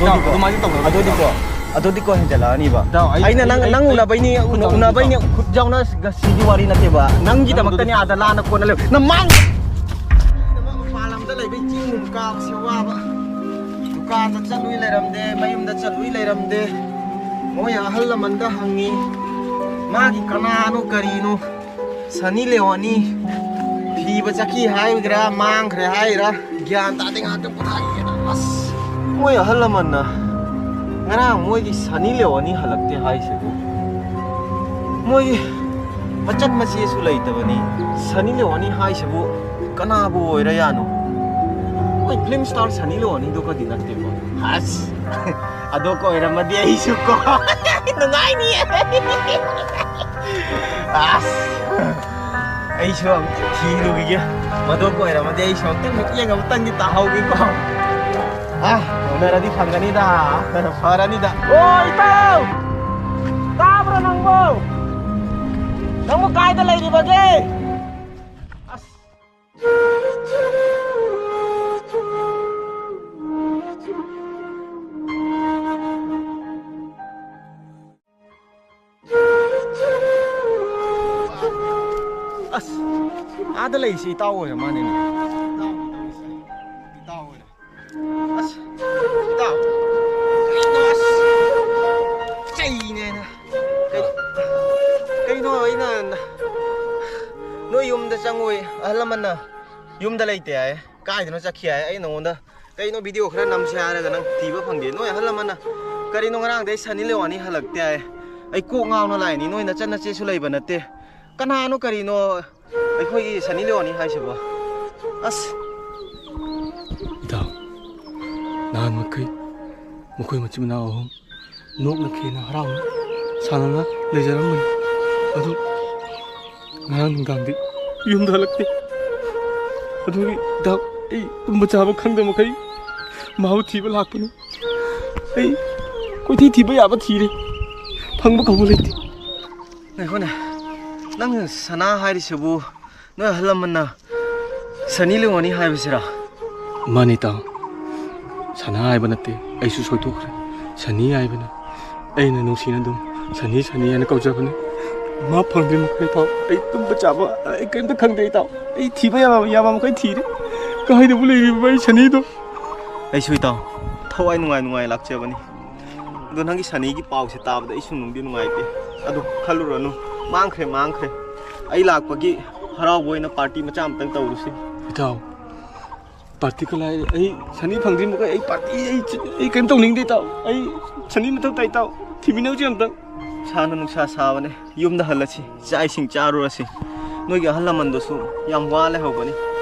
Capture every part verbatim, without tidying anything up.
ꯏꯇꯥꯎ, ꯑꯗꯨꯃꯥꯏꯅ ꯇꯧꯒꯅꯨ꯫ ꯑꯗꯨꯗꯤꯀꯣ, ꯑꯗꯨꯗꯤꯀꯣ ꯍꯦꯟꯖꯜꯂꯛꯑꯅꯤꯕ꯫ ꯏꯇꯥꯎ, ꯑꯩ, ꯑꯩꯅ ꯅꯪ, ꯑꯩ, ꯅꯪ ꯑꯩ, ꯎꯅꯕꯩꯅꯤ, ꯑꯩ, ꯎꯅ-, ꯎꯅꯕꯩꯅꯤ ꯈꯨꯠ ꯌꯥꯎꯅ ꯉꯁꯤꯗꯤ ꯋꯥꯔꯤ ꯅꯠꯇꯦꯕ꯫ ꯅꯪꯒꯤꯗꯃꯛꯇꯅꯤ ꯑꯥꯗ ꯂꯥꯟꯅ ꯀꯣꯟꯅ ꯂꯩ꯫ ꯅꯃꯥꯡ ꯃꯄꯥꯟ ꯂꯝꯗ ꯂꯩꯕꯩ ꯆꯤꯡ ꯅꯨꯡ ꯀꯥꯕꯁꯦ ꯋꯥꯕ꯫ ꯗꯨꯀꯥꯟꯗ ꯆꯠꯂꯨꯏ ꯂꯩꯔꯝꯗꯦ, ꯃꯌꯨꯝꯗ ꯆꯠꯂꯨꯏ ꯂꯩꯔꯝꯗꯦ꯫ ꯃꯣꯏ ꯑꯍꯜ ꯂꯃꯟꯗ ꯍꯪꯉꯤ꯫ ꯃꯥꯒꯤ ꯀꯅꯥꯅꯣ ꯀꯔꯤꯅꯣ? ꯁꯅꯤ ꯂꯦꯑꯣꯟꯅꯤ ꯊꯤꯕ ꯆꯠꯈꯤ ꯍꯥꯏꯒꯗ꯭ꯔꯥ, ꯃꯥꯡꯈ꯭ꯔꯦ ꯍꯥꯏꯔꯥ, ꯒ꯭ꯌꯥꯟ ꯇꯥꯗꯦ꯫ ꯉꯥꯛꯇ ꯄꯣꯊꯥꯈꯤꯒꯦ꯫ ꯑꯁ, ꯃꯣꯏ ꯑꯍꯜ ꯂꯃꯟꯅ ꯉꯔꯥꯡ ꯃꯣꯏꯒꯤ ꯁꯅꯤ ꯂꯦꯑꯣꯟꯅꯤ ꯍꯜꯂꯛꯇꯦ ꯍꯥꯏꯁꯤꯕꯨ, ꯃꯣꯏꯒꯤ ꯃꯆꯟ ꯃꯆꯦꯁꯨ ꯂꯩꯇꯕꯅꯤ꯫ ꯁꯅꯤ ꯂꯦꯑꯣꯟꯅꯤ ꯍꯥꯏꯁꯤꯕꯨ ꯀꯅꯥꯕꯨ ꯑꯣꯏꯔ ꯌꯥꯅꯣ? ꯃꯣꯏ ꯐꯤꯂꯝ ꯁ꯭ꯇꯥꯔ ꯁꯅꯤ ꯂꯦꯑꯣꯟꯅꯤꯗꯨꯒꯗꯤ ꯅꯠꯇꯦꯀꯣ꯫ ꯑꯁ, ꯑꯗꯣ ꯀꯣꯏꯔꯝꯃꯗꯤ ꯑꯩꯁꯨ ꯀꯣ ꯅꯨꯡꯉꯥꯏꯅꯤꯌꯦ꯫ ꯑꯁ, ꯑꯩꯁꯨ ꯑꯝꯇ ꯊꯤꯔꯨꯈꯤꯒꯦ꯫ ꯃꯗꯨ ꯑꯣꯏꯔꯝꯃꯗꯤ ꯑꯩꯁꯨ ꯑꯝꯇ ꯃꯤꯠꯌꯦꯡ ꯑꯃꯇꯪꯗꯤ ꯇꯥꯍꯧꯒꯦꯀꯣ꯫ ꯑ, ꯎꯅꯔꯗꯤ ꯐꯪꯒꯅꯤꯗ, ꯐꯔꯅꯤꯗ꯫ ꯑꯣ, ꯏꯇꯥꯎ! ꯇꯥꯕ꯭ꯔꯣ ꯅꯪꯕꯣ? ꯅꯪꯕꯨ ꯀꯥꯏꯗ ꯂꯩꯔꯤꯕꯒꯦ? ꯑꯁ꯫ ꯑꯁ, ꯑꯥꯗ ꯂꯩꯁꯤ ꯏꯇꯥꯎ ꯑꯣꯏꯔ ꯃꯥꯅꯦꯅꯦ꯫ ꯏꯇꯥꯎ, ꯏꯇꯥꯎ, ꯏꯇꯥꯎ ꯑꯣꯏꯔ꯫ ꯑꯁ, ꯏꯇꯥꯎ꯫ ꯀꯩꯅꯣ, ꯑꯁ꯫ ꯆꯩꯅꯦꯅ꯫ ꯀꯩ-, ꯀꯩꯅꯣ ꯑꯩꯅ ꯅꯣꯏ ꯌꯨꯝꯗ ꯆꯪꯉꯨꯏ, ꯑꯍꯜ ꯂꯃꯟꯅ ꯌꯨꯝꯗ ꯂꯩꯇꯦ ꯍꯥꯏ꯫ ꯀꯥꯏꯗꯅꯣ ꯆꯠꯈꯤ ꯍꯥꯏ꯫ ꯑꯩ ꯅꯉꯣꯟꯗ ꯀꯩꯅꯣ ꯚꯤꯗꯤꯑꯣ ꯈꯔ ꯅꯝꯁꯦ ꯍꯥꯏꯔꯒ ꯅꯪ ꯊꯤꯕ ꯐꯪꯗꯦ꯫ ꯅꯣꯏ ꯑꯍꯜ ꯂꯃꯟꯅ ꯀꯔꯤꯅꯣ ꯉꯔꯥꯡꯗꯩ ꯁꯅꯤ ꯂꯦꯑꯣꯟꯅꯤ ꯍꯜꯂꯛꯇꯦ ꯍꯥꯏ꯫ ꯑꯩ ꯀꯣꯛ ꯉꯥꯎꯅ ꯂꯥꯛꯏꯅꯤ꯫ ꯅꯣꯏ ꯅꯆꯟ ꯅꯆꯦꯁꯨ ꯂꯩꯕ ꯅꯠꯇꯦ꯫ ꯀꯅꯥꯅꯣ ꯀꯔꯤꯅꯣ ꯑꯩꯈꯣꯏꯒꯤ ꯁꯅꯤ ꯂꯦꯑꯣꯟꯅꯤ ꯍꯥꯏꯁꯤꯕꯣ? ꯑꯁ꯫ ꯏꯇꯥꯎ, ꯅꯍꯥꯟ ꯃꯈꯩ ꯃꯈꯣꯏ ꯃꯆꯤꯟ ꯃꯅꯥꯎ ꯑꯍꯨꯝ ꯅꯣꯛꯅ ꯈꯦꯅ ꯍꯔꯥꯎꯅ ꯁꯥꯟꯅꯅ ꯂꯩꯖꯔꯝꯕꯅꯤ꯫ ꯑꯗꯨ ꯉꯔꯥꯡ ꯅꯨꯡꯗꯥꯡꯗꯤ ꯌꯨꯝꯗ ꯍꯜꯂꯛꯇꯦ꯫ ꯑꯗꯨꯒꯤ ꯏꯇꯥꯎ, ꯑꯩ ꯇꯨꯝꯕ ꯆꯥꯕ ꯈꯪꯗꯕ ꯃꯈꯩ ꯃꯍꯥꯎ ꯊꯤꯕ ꯂꯥꯛꯄꯅꯤ꯫ ꯑꯩ ꯀꯣꯏꯊꯤ ꯊꯤꯕ ꯌꯥꯕ ꯊꯤꯔꯦ, ꯐꯪꯕ ꯀꯧꯕ ꯂꯩꯇꯦ꯫ ꯉꯥꯏꯈꯣꯅꯦ, ꯅꯪ ꯁꯅꯥ ꯍꯥꯏꯔꯤꯁꯤꯕꯨ ꯅꯣꯏ ꯑꯍꯜ ꯂꯃꯟꯅ ꯁꯅꯤ ꯂꯦꯑꯣꯟꯅꯤ ꯍꯥꯏꯕꯁꯤꯔꯥ? ꯃꯥꯅꯤ ꯏꯇꯥꯎ, ꯁꯅꯥ ꯍꯥꯏꯕ ꯅꯠꯇꯦ, ꯑꯩꯁꯨ ꯁꯣꯏꯗꯣꯛꯈ꯭ꯔꯦ꯫ ꯁꯅꯤ ꯍꯥꯏꯕꯅꯤ꯫ ꯑꯩꯅ ꯅꯨꯡꯁꯤꯅ ꯑꯗꯨꯝ ꯁꯅꯤ, ꯁꯅꯤ ꯍꯥꯏꯅ ꯀꯧꯖꯕꯅꯤ꯫ ꯃꯥ ꯐꯪꯗ꯭ꯔꯤ ꯃꯈꯩ ꯏꯇꯥꯎ, ꯑꯩ ꯇꯨꯝꯕ ꯆꯥꯕ ꯑꯩ ꯀꯔꯤꯝꯇ ꯈꯪꯗ꯭ꯔꯦ ꯏꯇꯥꯎ꯫ ꯑꯩ ꯊꯤꯕ ꯌꯥꯕ, ꯌꯥꯕ ꯃꯈꯩ ꯊꯤꯔꯦ꯫ ꯀꯥꯏꯗꯕꯨ ꯂꯩꯔꯤꯕ ꯑꯩ ꯁꯅꯤꯗꯣ? ꯑꯩꯁꯨ ꯏꯇꯥꯎ, ꯊꯋꯥꯏ ꯅꯨꯡꯉꯥꯏ ꯅꯨꯡꯉꯥꯏ ꯂꯥꯛꯆꯕꯅꯤ꯫ ꯑꯗꯣ ꯅꯪꯒꯤ ꯁꯅꯤꯒꯤ ꯄꯥꯎꯁꯦ ꯇꯥꯕꯗ ꯑꯩꯁꯨ ꯅꯨꯡꯗꯤ ꯅꯨꯡꯉꯥꯏꯇꯦ꯫ ꯑꯗꯨ ꯈꯜꯂꯨꯔꯅꯨ, ꯃꯥꯡꯈ꯭ꯔꯦ, ꯃꯥꯡꯈ꯭ꯔꯦ꯫ ꯑꯩ ꯂꯥꯛꯄꯒꯤ ꯍꯔꯥꯎꯕ ꯑꯣꯏꯅ ꯄꯥꯔꯇꯤ ꯃꯆꯥ ꯑꯃꯇꯪ ꯇꯧꯔꯨꯁꯤ꯫ ꯏꯇꯥꯎ, ꯄꯥꯔꯇꯤ ꯀꯂꯥꯏ, ꯑꯩ ꯁꯅꯤ ꯐꯪꯗ꯭ꯔꯤ ꯃꯈꯩ ꯑꯩ ꯄꯥꯔꯇꯤ, ꯑꯩ, ꯑꯩ ꯀꯔꯤꯝ ꯇꯧꯅꯤꯡꯗꯦ ꯏꯇꯥꯎ꯫ ꯑꯩ ꯁꯅꯤ ꯃꯊꯧ ꯇꯥꯏ ꯏꯇꯥꯎ꯫ ꯊꯤꯃꯤꯟꯅꯧꯁꯤ ꯑꯝꯇꯪ꯫ ꯁꯥꯅ ꯅꯨꯡꯁꯥ ꯁꯥꯕꯅꯦ, ꯌꯨꯝꯗ ꯍꯜꯂꯁꯤ, ꯆꯥꯛ ꯏꯁꯤꯡ ꯆꯥꯔꯨꯔꯁꯤ꯫ ꯅꯣꯏꯒꯤ ꯑꯍꯜ ꯂꯃꯟꯗꯨꯁꯨ ꯌꯥꯝ ꯋꯥ ꯂꯩꯍꯧꯕꯅꯤ꯫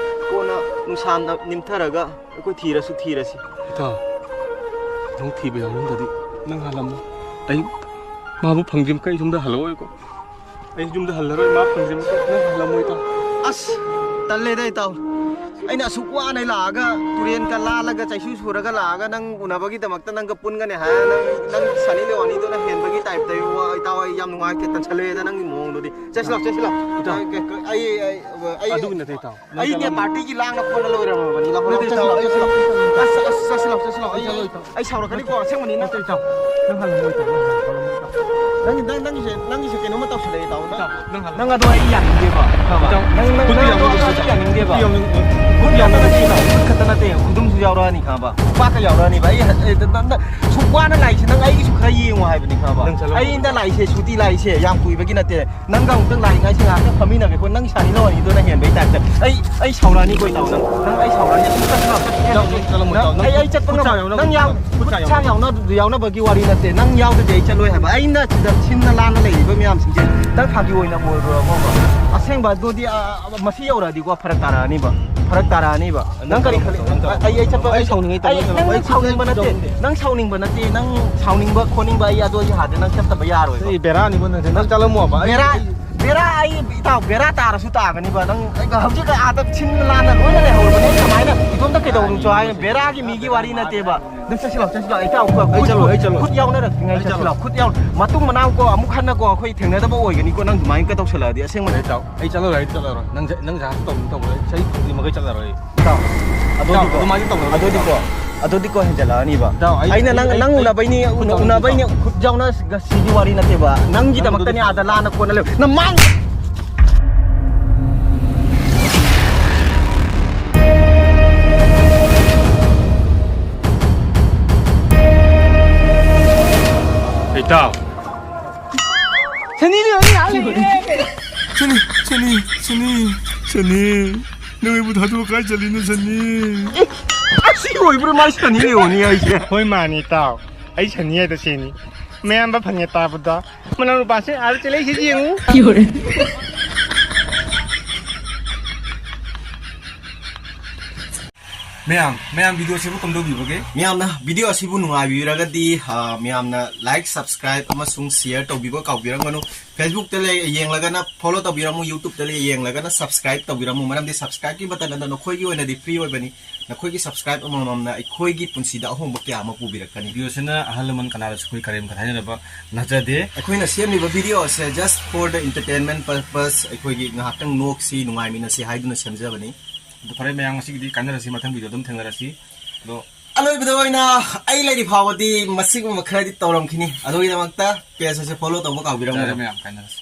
ꯀꯣꯟꯅ ꯅꯨꯡꯁꯥ ꯅ-, ꯅꯤꯝꯊꯔꯒ ꯑꯩꯈꯣꯏ ꯊꯤꯔꯁꯨ ꯊꯤꯔꯁꯤ꯫ ꯏꯇꯥꯎ, ꯅꯪ ꯊꯤꯕ ꯌꯥꯎꯅꯤꯡꯗꯗꯤ ꯅꯪ ꯍꯜꯂꯝꯃꯣ꯫ ꯑꯩ ꯃꯥꯕꯨ ꯐꯪꯗ꯭ꯔꯤ ꯃꯈꯩ ꯌꯨꯝꯗ ꯍꯜꯂꯛꯑꯣꯏꯀꯣ꯫ ꯑꯩ ꯌꯨꯝꯗ ꯍꯜꯂꯔꯣꯏ, ꯃꯥ ꯐꯪꯗ꯭ꯔꯤ ꯃꯈꯩ ꯅꯪ ꯍꯜꯂꯝꯃꯣ ꯏꯇꯥꯎ꯫ ꯑꯁ, ꯇꯜꯂꯦꯗ ꯏꯇꯥꯎ꯫ ꯑꯩꯅ ꯑꯁꯨꯛ ꯋꯥꯅ ꯂꯥꯛꯑꯒ, ꯇꯨꯔꯦꯟꯒ ꯂꯥꯜꯂꯒ, ꯆꯩꯁꯨ ꯁꯨꯔꯒ ꯂꯥꯛꯑꯒ ꯅꯪ ꯎꯅꯕꯒꯤꯗꯃꯛꯇ ꯅꯪꯒ ꯄꯨꯟꯒꯅꯤ ꯍꯥꯏꯔ ꯅꯪ, ꯅꯪ ꯁꯅꯤ ꯂꯤꯌꯣꯅꯤꯗꯨꯅ ꯍꯦꯟꯕꯒꯤ ꯇꯥꯏꯞꯇ ꯏꯕꯨꯡꯉꯣ, ꯏꯇꯥꯎ, ꯑꯩ ꯌꯥꯝ ꯅꯨꯡꯉꯥꯏꯇꯦ, ꯇꯟꯁꯜꯂꯛꯑꯦꯗ ꯅꯪꯒꯤ ꯃꯑꯣꯡꯗꯨꯗꯤ꯫ ꯆꯠꯁꯤꯜꯂꯣ, ꯆꯠꯁꯤꯜꯂꯣ꯫ ꯏꯇꯥꯎ꯫ ꯑꯩ, ꯑꯩ, ꯑꯩ, ꯑꯩ, ꯑꯗꯨꯒꯤ ꯅꯠꯇꯦ ꯏꯇꯥꯎ꯫ ꯑꯩꯅꯦ ꯄꯥꯔꯇꯤꯒꯤ ꯂꯥꯡꯅ ꯈꯣꯠꯅ ꯂꯣꯏꯔꯝꯃꯕꯅꯤ꯫ ꯂꯥꯛꯑꯣ, ꯂꯥꯛꯑꯣ, ꯅꯠꯇꯦ, ꯆꯠꯁꯤꯜꯂꯣ, ꯏꯇꯥꯎ, ꯆꯠꯁꯤꯜꯂꯣ꯫ ꯏꯇꯥꯎ, ꯆꯠꯁꯤꯜꯂꯣ, ꯏꯇꯥꯎ꯫ ꯑꯁ, ꯑꯁ, ꯆꯠꯁꯤꯜꯂꯣ, ꯆꯠꯁꯤꯜꯂꯣ꯫ ꯑꯩ, ꯏꯇꯥꯎ, ꯏꯇꯥꯎ꯫ ꯑꯩ ꯁꯥꯎꯔꯛꯀꯅꯤꯀꯣ, ꯑꯁꯦꯡꯕꯅꯤ ꯅꯪ꯫ ꯅꯠꯇꯦ, ꯏꯇꯥꯎ꯫ ꯅꯪ ꯍꯜꯂꯝꯃꯣ, ꯏꯇꯥꯎ, ꯅꯪ ꯍꯜꯂꯝꯃꯣ, ꯏꯇꯥꯎ꯫ ꯅꯪ, ꯅꯪ, ꯅꯪꯒꯤꯁꯦ, ꯅꯪꯒꯤꯁꯦ ꯀꯩꯅꯣꯝꯃ ꯇꯧꯁꯜꯂꯛꯑꯦ, ꯏꯇꯥꯎ꯫ ꯏꯇꯥꯎ, ꯅꯪ ꯍꯜꯂꯝꯃꯣ꯫ ꯅꯪ ꯑꯗꯣ ꯑꯩ ꯌꯥꯅꯤꯡꯗꯦꯕ, ꯈꯪꯉꯕ? ꯏꯇꯥꯎ, ꯅꯪ, ꯅꯪ, ꯈꯨꯠꯇꯤ ꯅꯪ ꯌꯥꯝ ꯑꯗꯣ ꯅꯨꯡꯁꯤ꯫ ꯑꯩ ꯌꯥꯅꯤꯡꯗꯦꯕ꯫ ꯈꯨꯠ ꯌꯥꯝ ꯅꯨꯡ-, ꯈꯨꯠ ꯈꯨꯠ ꯌꯥꯝ ꯈꯛꯇ ꯅꯠꯇꯦ, ꯅꯨꯡꯁꯤ꯫ ꯏꯇꯥꯎ, ꯈꯨꯠ ꯈꯛꯇ ꯅꯠꯇꯦ, ꯈꯨꯗꯨꯝꯁꯨ ꯌꯥꯎꯔꯛꯑꯅꯤ, ꯈꯪꯉꯕ? ꯈꯨꯄꯥꯛꯀ ꯌꯥꯎꯔꯛꯑꯅꯤꯕ꯫ ꯑꯩ, ꯑꯩ, ꯅꯪ, ꯅꯪ, ꯁꯨꯛ ꯋꯥꯅ ꯂꯥꯛꯏꯁꯦ, ꯅꯪ ꯑꯩꯒꯤꯁꯨ ꯈꯔ ꯌꯦꯡꯉꯣ ꯍꯥꯏꯕꯅꯤ, ꯈꯪꯉꯕ? ꯅꯪ ꯆꯠꯂꯣ, ꯑꯩ ꯅꯪ ꯏꯟꯗ ꯆꯠꯂꯣ꯫ ꯂꯥꯛꯏꯁꯦ, ꯁꯨꯇꯤ ꯂꯥꯛꯏꯁꯦ, ꯌꯥꯝ ꯀꯨꯏꯕꯒꯤ ꯅꯠꯇꯦ꯫ ꯅꯪꯒ ꯑꯃꯨꯛꯇꯪ ꯂꯥꯛꯏꯉꯩꯁꯤ ꯉꯥꯏꯍꯥꯛꯇꯪ ꯐꯝꯃꯤꯟꯅꯒꯦꯀꯣ, ꯅꯪ ꯁꯥꯅꯤ ꯂꯧꯔꯅꯤꯗꯨꯅ ꯍꯦꯟꯕꯩ ꯇꯥꯏꯞꯇ꯫ ꯑꯩ, ꯑꯩ ꯁꯥꯎꯔꯛꯑꯅꯤꯀꯣ, ꯏꯇꯥꯎ, ꯅꯪ꯫ ꯅꯪ ꯑꯩ ꯁꯥꯎꯔꯛꯑꯅꯤ꯫ ꯁꯨꯝ ꯆꯠꯁꯤꯜꯂꯣ, ꯆꯠꯁꯤꯜꯂꯣ꯫ ꯏꯇꯥꯎ, ꯆꯠꯂꯝꯃꯣ, ꯅꯪ, ꯏꯇꯥꯎ, ꯅꯪ ꯑꯩ, ꯑꯩ ꯆꯠꯄ ꯈꯨꯠ ꯉꯝ-, ꯁꯥ ꯌꯥꯎꯅꯕ, ꯅꯪ ꯌꯥꯎ-, ꯈꯨꯠ ꯁꯥ ꯈꯨꯠ ꯁꯥ ꯌꯥꯎꯅꯕ꯫ ꯌꯥꯎꯅ-, ꯌꯥꯎꯅꯕꯒꯤ ꯋꯥꯔꯤ ꯅꯠꯇꯦ꯫ ꯅꯪ ꯌꯥꯎꯗꯗꯤ ꯑꯩ ꯆꯠꯂꯣꯏ ꯍꯥꯏꯕ꯫ ꯑꯩꯅ ꯁꯤꯗ ꯁꯤꯟꯅ ꯂꯥꯟꯅ ꯂꯩꯔꯤꯕ ꯃꯌꯥꯝꯁꯤꯡꯁꯦ ꯅꯪ ꯐꯥꯒꯤ ꯑꯣꯏꯅ ꯑꯣꯏꯔꯨꯔꯕꯣꯕ? ꯑꯁꯦꯡꯕ ꯑꯗꯨꯗꯤ, ꯑ, ꯑ, ꯃꯁꯤ ꯌꯧꯔꯛꯑꯗꯤꯀꯣ ꯐꯔꯛ ꯇꯥꯔꯛꯑꯅꯤꯕ꯫ ꯐꯔꯛ ꯇꯥꯔꯛꯑꯅꯤꯕ꯫ ꯅꯪ ꯀꯔꯤ ꯈꯜꯂꯤ? ꯅꯪ ꯇꯧꯔꯝꯃꯣ, ꯑꯩ, ꯑꯩ ꯆꯠꯄ, ꯑꯩ ꯁꯥꯎꯅꯤꯡꯉꯩ ꯑꯩ, ꯇꯧꯔꯝꯃꯣ꯫ ꯅꯪ, ꯑꯩ ꯅꯪ ꯁꯥꯎꯅꯤꯡꯕ ꯅꯠꯇꯦ꯫ ꯇꯧꯔꯝꯃꯣ꯫ ꯅꯪ ꯁꯥꯎꯅꯤꯡꯕ ꯅꯠꯇꯦ꯫ ꯅꯪ ꯁꯥꯎꯅꯤꯡꯕ ꯈꯣꯠꯅꯤꯡꯕ ꯑꯩ ꯑꯗꯨ ꯑꯩ ꯍꯥꯟꯅ ꯅꯪ ꯆꯠꯇꯕ ꯌꯥꯔꯣꯏꯕ꯫ ꯑꯩ ꯕꯦꯔꯥꯅꯤꯕꯣ ꯅꯪꯁꯦ꯫ ꯅꯪ ꯆꯠꯂꯝꯃꯣꯕ꯫ ꯑꯩ, ꯕꯦꯔꯥ, ꯑꯩ ꯕꯦꯔꯥ, ꯑꯩ, ꯏꯇꯥꯎ, ꯕꯦꯔꯥ ꯇꯥꯔꯁꯨ ꯇꯥꯒꯅꯤꯕ꯫ ꯅꯪ ꯑꯩ ꯍꯧꯖꯤꯛ ꯑꯥꯗ ꯁꯤꯟ ꯂꯥꯟꯅ ꯂꯣꯏꯅ ꯂꯩꯍꯧꯔꯕꯅꯦ꯫ ꯑꯩ ꯀꯃꯥꯏꯅ ꯏꯇꯣꯝꯇ ꯀꯩꯗꯧꯔꯨ ꯆꯣ ꯍꯥꯏꯅꯣ? ꯕꯦꯔꯥꯒꯤ ꯃꯤꯒꯤ ꯋꯥꯔꯤ ꯅꯠꯇꯦꯕ꯫ ꯅꯪ ꯆꯠꯁꯤꯜꯂꯣ, ꯆꯠꯁꯤꯜꯂꯣ꯫ ꯑꯩ ꯏꯇꯥꯎ, ꯈꯨꯠ, ꯑꯩ ꯆꯠꯂꯣ, ꯑꯩ ꯆꯠꯂꯣ꯫ ꯈꯨꯠ ꯌꯥꯎꯅꯔꯛꯇ꯭ꯔꯤꯉꯩ ꯑꯩ ꯆꯠꯂꯣ꯫ ꯆꯠꯁꯤꯜꯂꯣ꯫ ꯈꯨꯠ ꯌꯥꯎ-, ꯃꯇꯨꯡ ꯃꯅꯥꯎ ꯀꯣ ꯑꯃꯨꯛ ꯍꯟꯅ ꯀꯣ ꯑꯩꯈꯣꯏ ꯊꯦꯡꯅꯗꯕ ꯑꯣꯏꯒꯅꯤꯀꯣ ꯅꯪ ꯑꯗꯨꯃꯥꯏꯅ ꯀꯩ ꯇꯧꯁꯜꯂꯛꯑꯗꯤ ꯑꯁꯦꯡꯕꯅꯦ꯫ ꯑꯩ ꯆꯠꯂꯣ, ꯑꯩ ꯆꯠꯂꯔꯣꯏ꯫ ꯅꯪ ꯆꯠ-, ꯅꯪ ꯖꯍꯥꯖ ꯇꯧꯅꯤ ꯇꯧꯔꯣꯏ꯫ ꯆꯍꯤ ꯐꯪꯗ꯭ꯔꯤ ꯃꯈꯩ ꯆꯠꯂꯔꯣꯏ꯫ ꯏꯇꯥꯎ, ꯏꯇꯥꯎ, ꯑꯗꯨꯗꯤꯀꯣ, ꯑꯗꯨꯃꯥꯏꯅ ꯇꯧꯅꯔꯣꯏ, ꯑꯗꯨꯗꯤꯀꯣ, ꯏꯇꯥꯎ꯫ ꯑꯗꯨꯗꯤ ꯀꯣ ꯍꯦꯟꯖꯜꯂꯛꯑꯅꯤꯕ꯫ ꯏꯇꯥꯎ, ꯑꯩ, ꯑꯩꯅ ꯅꯪ, ꯑꯩ, ꯅꯪ ꯑꯩ, ꯎꯅꯕꯩꯅꯤ, ꯈꯨꯠ ꯎꯅ-, ꯊꯝꯃꯨ, ꯎꯅꯕꯩꯅꯤ, ꯏꯇꯥꯎ꯫ ꯈꯨꯠ ꯌꯥꯎꯅ ꯁꯤꯒ-, ꯁꯤꯒꯤ ꯋꯥꯔꯤ ꯅꯠꯇꯦꯕ꯫ ꯅꯪꯒꯤꯗꯃꯛꯇꯅꯦ ꯅꯪ ꯑꯥꯗ ꯂꯥꯟꯅ ꯀꯣꯟꯅ ꯂꯩ꯫ ꯅꯃꯥꯡ- ꯏꯇꯥꯎ꯫ ꯁꯅꯤ ꯂꯩꯍꯧꯔꯤ ꯉꯥꯏꯍꯥꯛ ꯂꯩꯔꯦ꯫ ꯁꯅꯤ, ꯁꯅꯤ, ꯁꯅꯤ, ꯁꯅꯤ꯫ ꯅꯪ ꯑꯩꯕꯨ ꯊꯥꯗꯣꯛꯑ ꯀꯥꯏ ꯆꯠꯂꯤꯅꯣ, ꯁꯅꯤ? ꯑꯦ, ꯑꯁꯤ ꯑꯣꯏꯕ꯭ꯔꯥ ꯃꯥꯏ ꯁꯅꯤ ꯂꯩꯍꯧꯔꯤ ꯍꯥꯏꯁꯦ? ꯍꯣꯏ, ꯃꯥꯅꯤ, ꯏꯇꯥꯎ꯫ ꯑꯩ ꯁꯅꯤ ꯍꯥꯏꯗꯣ ꯁꯤꯅꯤ꯫ ꯃꯌꯥꯝꯕ ꯐꯪꯉꯦ ꯇꯥꯕꯗ꯫ ꯃꯅꯥꯎ ꯅꯨꯄꯥꯁꯦ ꯑꯥꯗ ꯆꯦꯜꯂꯛꯏꯁꯦ ꯌꯦꯡꯉꯨ꯫ ꯃꯌꯥꯝ, ꯃꯌꯥꯝ video ꯑꯁꯤꯕꯨ ꯀꯝꯗꯧꯕꯤꯕꯒꯦ? ꯃꯌꯥꯝꯅ video ꯑꯁꯤꯕꯨ ꯅꯨꯡꯉꯥꯏꯕꯤꯔꯒꯗꯤ, ꯑ, ꯃꯌꯥꯝꯅ like, subscribe ꯑꯃꯁꯨꯡ share ꯇꯧꯕꯤꯕ ꯀꯥꯎꯕꯤꯔꯝꯒꯅꯨ꯫ Facebook ꯇ ꯂꯩ, ꯌꯦꯡꯂꯒꯅ follow ꯇꯧꯕꯤꯔꯝꯃꯨ, YouTube ꯇ ꯂꯩ, ꯌꯦꯡꯂꯒꯅ subscribe ꯇꯧꯕꯤꯔꯝꯃꯨ꯫ ꯃꯔꯝꯗꯤ subscribe ꯀꯤ button ꯑꯗꯣ ꯅꯈꯣꯏꯒꯤ ꯑꯣꯏꯅꯗꯤ free ꯑꯣꯏꯕꯅꯤ꯫ ꯅꯈꯣꯏꯒꯤ subscribe ꯑꯃꯃꯝꯅ ꯑꯩꯈꯣꯏꯒꯤ ꯄꯨꯟꯁꯤꯗ ꯑꯍꯣꯡꯕ ꯀꯌꯥ ꯑꯃ ꯄꯨꯕꯤꯔꯛꯀꯅꯤ꯫ Video ꯁꯤꯅ ꯑꯍꯜ ꯂꯃꯟ ꯀꯅꯥꯗꯁꯨ ꯑꯩꯈꯣꯏ ꯀꯔꯦꯝ ꯀꯊꯥꯏꯅꯗꯕ ꯅꯠꯆꯗꯦ꯫ ꯑꯩꯈꯣꯏꯅ ꯁꯦꯝꯂꯤꯕ video ꯑꯁꯦ just for the entertainment purpose, ꯑꯩꯈꯣꯏꯒꯤ ꯉꯥꯏꯍꯥꯛꯇꯪ ꯅꯣꯛꯁꯤ, ꯅꯨꯡꯉꯥꯏꯃꯤꯟꯅꯁꯤ ꯍꯥꯏꯗꯨꯅ ꯁꯦꯝꯖꯕꯅꯤ꯫ ꯑꯗꯨ ꯐꯔꯦ ꯃꯌꯥꯝ, ꯉꯁꯤꯒꯤꯗꯤ ꯀꯥꯏꯅꯔꯁꯤ, ꯃꯊꯪ video ꯑꯗꯨꯝ ꯊꯦꯡꯅꯔꯁꯤ꯫ ꯑꯗꯣ ꯑꯂꯣꯏꯕꯗ ꯑꯣꯏꯅ ꯑꯩ ꯂꯩꯔꯤ ꯐꯥꯎꯕꯗꯤ ꯃꯁꯤꯒꯨꯝꯕ ꯈꯔꯗꯤ ꯇꯧꯔꯝꯈꯤꯅꯤ꯫ ꯑꯗꯨꯒꯤꯗꯃꯛꯇ page ꯑꯁꯦ follow ꯇꯧꯕ ꯀꯥꯎꯕꯤꯔꯝꯒꯅꯨ꯫ ꯌꯥꯔꯦ ꯃꯌꯥꯝ, ꯀꯥꯏꯅꯔꯁꯤ꯫